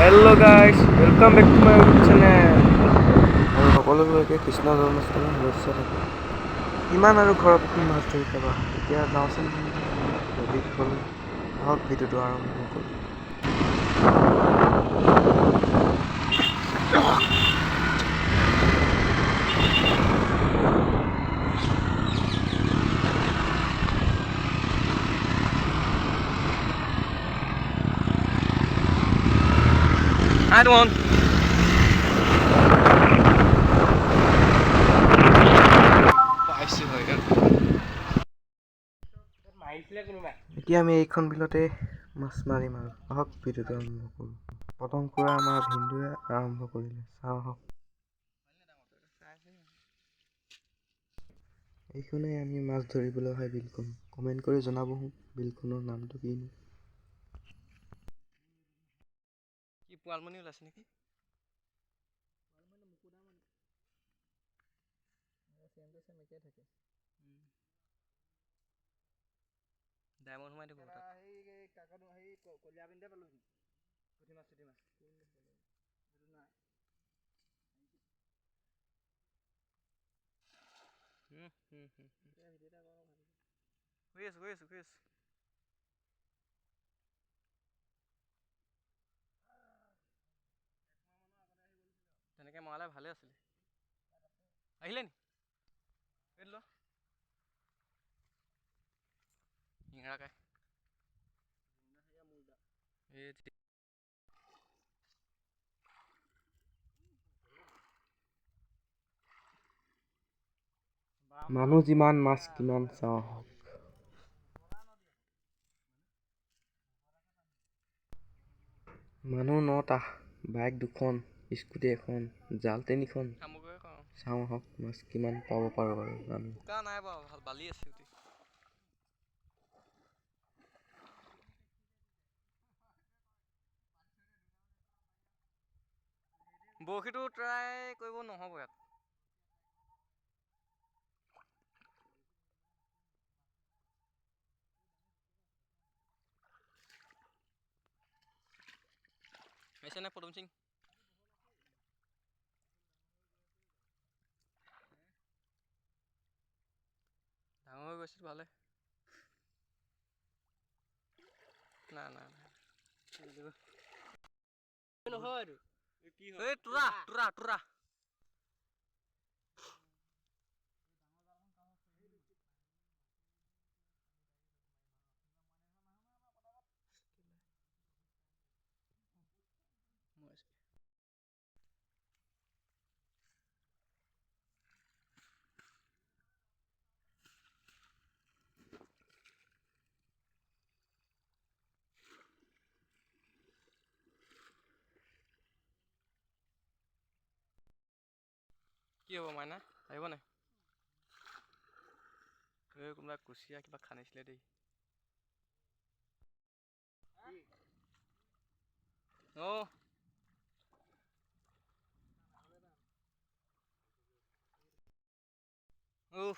Hello guys, welcome back to my YouTube channel. আৰু সকলোলৈকে কৃষ্ণ জন্মাষ্টমীৰ শুভেচ্ছা থাকিল। কিমান আৰু ঘৰৰ পুখুৰীত মাছ ধৰি খাবা? এতিয়া যাওঁচোন নদীৰ কাষলৈ। আহক, ভিডিঅ'টো আৰম্ভ কৰোঁ। Hi, Duan. পাইছোঁ হয়। এতিয়া আমি এইখন বিলতে মাছ মাৰিম আৰু আহক, ভিডিঅ'টো আৰম্ভ কৰোঁ। প্ৰথম কৰা আমাৰ ভিনদেউৱে আৰম্ভ কৰিলে। চাওঁ আহক। এইখনেই আমি মাছ ধৰিবলৈ অহা বিলখন। কমেণ্ট কৰি জনাবহো, বিলখনৰ নামটো কিনো? কি পোৱালমণি ওলাইছে নেকি? ডায়মণ্ড সোমাই দিব তাত। হুম, হুম, হুম, হুম। কৰি আছো, কৰি আছো, কৰি আছো। তেনেকে মৰালে ভালে আছিলে। আহিলে নি? এইটো ল, শিঙৰা কাই। এই মানুহ যিমান, মাছ কিমান, চাওঁ আহক। মানুহ নটা, বাইক দুখন, স্কুটি এখন, জাল তিনিখন। সামগ্ৰী কৰোঁ। চাওঁ আহক, মাছ কিমান পাব পাৰোঁ বাৰু আমি। বোকা নাই বাৰু, ভাল বালি আছে গোটেই। বৰশীটো ট্ৰাই কৰিব নহ'ব ইয়াত। আহিছে নে পদুম সিং? ডাঙৰ হৈ গৈছিল, ভালে। না না না, এই তোৰা তোৰা তোৰা। কি হ'ব মাইনা, আহিব নাই? এই কোনোবা কুচিয়া কিবা খান্দিছিলে দেই। অ' অ',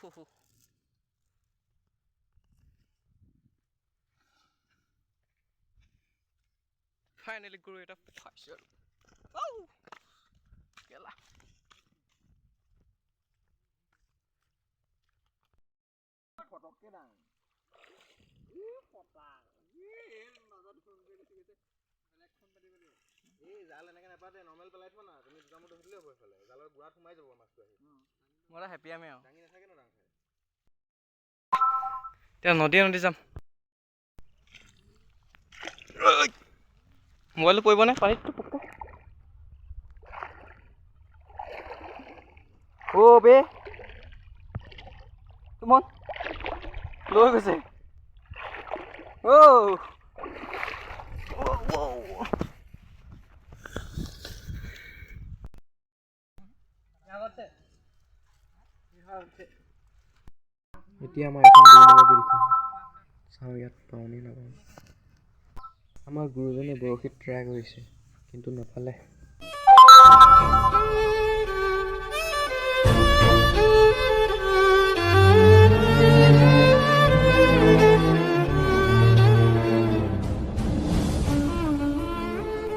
ফাইনেলি গৰু এটা পাইছোঁ আৰু। ঔ কেলা। এই জাল এনেকে নাপাতে, নৰ্মেল পেলাই থোৱা না তুমি। দুটা মুঠো ধৰিলেও হ'ব, এইফালে জালৰ গুড়াত সোমাই যাব মাছটো আহি। মই এটা হেপিয়ামে আৰু দাঙি নাথাকে ন, দাং খাই। এতিয়া নদীয়ে নদী যাম। মোবাইলটো পৰিবনে পানীত পটকে? অ' বে তুমন লৈ গৈছে। অ' অ'। এতিয়া আমাৰ এখন 2 নম্বৰ বিলখন। চাওঁ, ইয়াত পাওঁ নে নাপাওঁ। আমাৰ গুৰুজনে বৰশীত ট্ৰাই কৰিছে, কিন্তু নাপালে।